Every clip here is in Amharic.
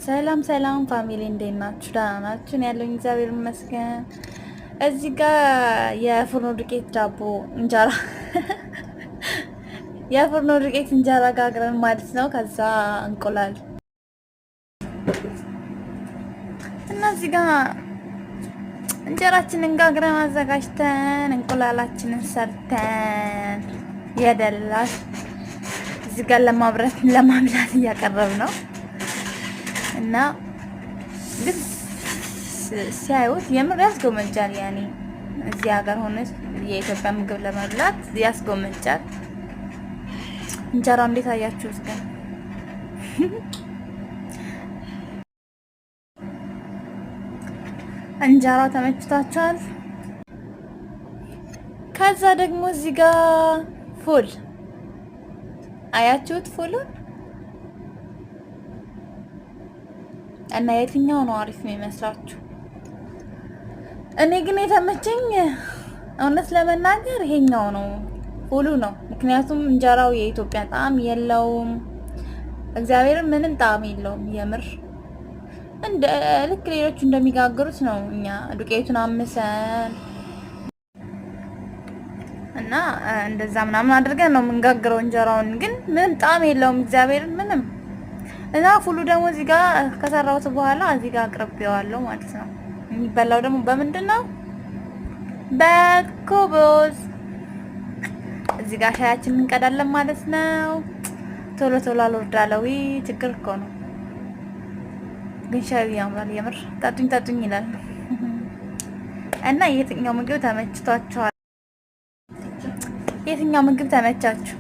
ሰላም ሰላም family፣ እንዴት ናችሁ? ደህና ናችሁ? እኔ ያለሁኝ እግዚአብሔር ይመስገን። እዚህ ጋር የፍርኖ ዱቄት ዳቦ እንጀራ የፍርኖ ዱቄት እንጀራ ጋግረን ማለት ነው። ከዛ እንቁላል እና እዚህ ጋር እንጀራችንን ጋግረን አዘጋጅተን እንቁላላችንን ሰርተን የደላሽ እዚህ ጋር ለማብረት ለማብላት እያቀረብ ነው። እና ግን ሲያዩት የምር ያስጎመጃል። ያኔ እዚህ ሀገር ሆነ የኢትዮጵያ ምግብ ለመብላት ያስጎመጃል። እንጀራው እንዴት አያችሁት ግን? እንጀራው ተመችቷችኋል? ከዛ ደግሞ እዚህ ጋር ፉል አያችሁት? ፉሉን እና የትኛው ነው አሪፍ የሚመስላችሁ? እኔ ግን የተመቸኝ እውነት ለመናገር ይሄኛው ነው፣ ፉሉ ነው። ምክንያቱም እንጀራው የኢትዮጵያ ጣዕም የለውም። እግዚአብሔርን ምንም ጣዕም የለውም። የምር እንደ ልክ ሌሎቹ እንደሚጋግሩት ነው። እኛ ዱቄቱን አምሰን እና እንደዛ ምናምን አድርገን ነው የምንጋግረው እንጀራውን፣ ግን ምንም ጣዕም የለውም። እግዚአብሔርን ምንም። እና ፉሉ ደግሞ እዚህ ጋር ከሰራሁት በኋላ እዚህ ጋር አቅርቤዋለሁ ማለት ነው። የሚበላው ደግሞ በምንድን ነው? በኩቡዝ። እዚህ ጋር ሻያችንን እንቀዳለን ማለት ነው። ቶሎ ቶሎ አልወርዳለው፣ ችግር እኮ ነው። ግን ሻዩ ያምራል የምር፣ ጠጡኝ ጠጡኝ ይላል። እና የትኛው ምግብ ተመችቷችኋል? የትኛው ምግብ ተመቻችሁ?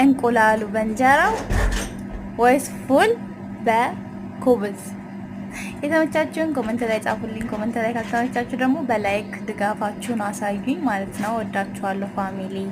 እንቁላሉ በእንጀራው ወይስ ፉል በኩብዝ? የተመቻችሁን comment ላይ ጻፉልኝ። Comment ላይ ካልተመቻችሁ ደግሞ በ like ድጋፋችሁን አሳዩኝ ማለት ነው። ወዳችኋለሁ family።